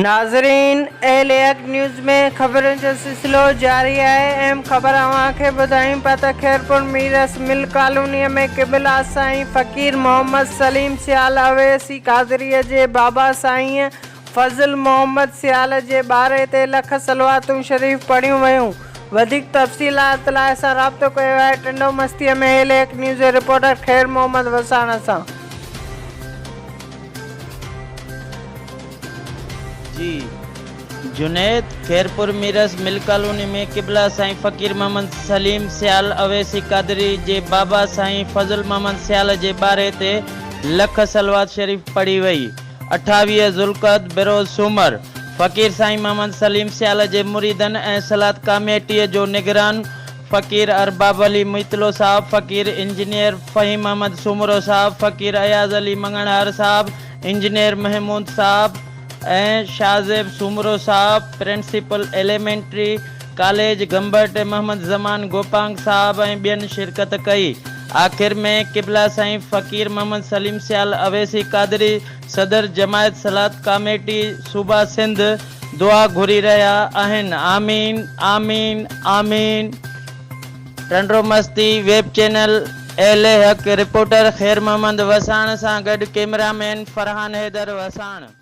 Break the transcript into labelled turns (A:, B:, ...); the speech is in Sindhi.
A: ناظرين اهل حق نيوز ۾ خبرن جو سلسلو جاري آهي اهم خبر اوهان کي ٻڌايون پيا ته خيرپور ميرس مل ڪالوني ۾ قبلا سائين فقير محمد سليم سيال اويسي قادري جي بابا سائين فضل محمد سيال جي ٻاري تي لک صلواتون شريف پڙهيون ويون وڌيڪ تفصيلات لاء اسان رابطو ڪيو آهي ٽنڊو مستي ۾ اهل حق نيوز جي رپورٽر خير محمد وساڻ سان.
B: جي جنيد خيرپور ميرس مل ڪالوني ۾ قبلا سائين فقير محمد سليم سيال اويسي قادري جي بابا سائين فضل محمد سيال جي ٻارهي تي لک صلوات شريف پڙهي وئي 28 ذوالقعد بروز سومر فقير سائين محمد سليم سيال جي مريدن ۽ صلات ڪاميٽيء جو نگران فقير ارباب علي ميتلو صاحب، فقير انجنيئر فهيم احمد سومرو صاحب، فقير اياز علي مڱڻهار صاحب، انجنيئر محمود صاحب ۽ شاهزيب سومرو صاحب، principal elementary college Gambat Muhammad Zaman Gopang صاحب ۽ ٻين شرڪت ڪئي. آخر ۾ قبله سائين فقير محمد سليم سيال اويسي قادري صدر جماعت صلات ڪاميٽي صوبه سنڌ دعا گهري رهيا آهن آمين آمين آمين. ٽنڊو مستي، ويب چينل اهل حق رپورٽر خير محمد وساڻ سان گڏ ڪئميرا مين فرحان حيدر وساڻ.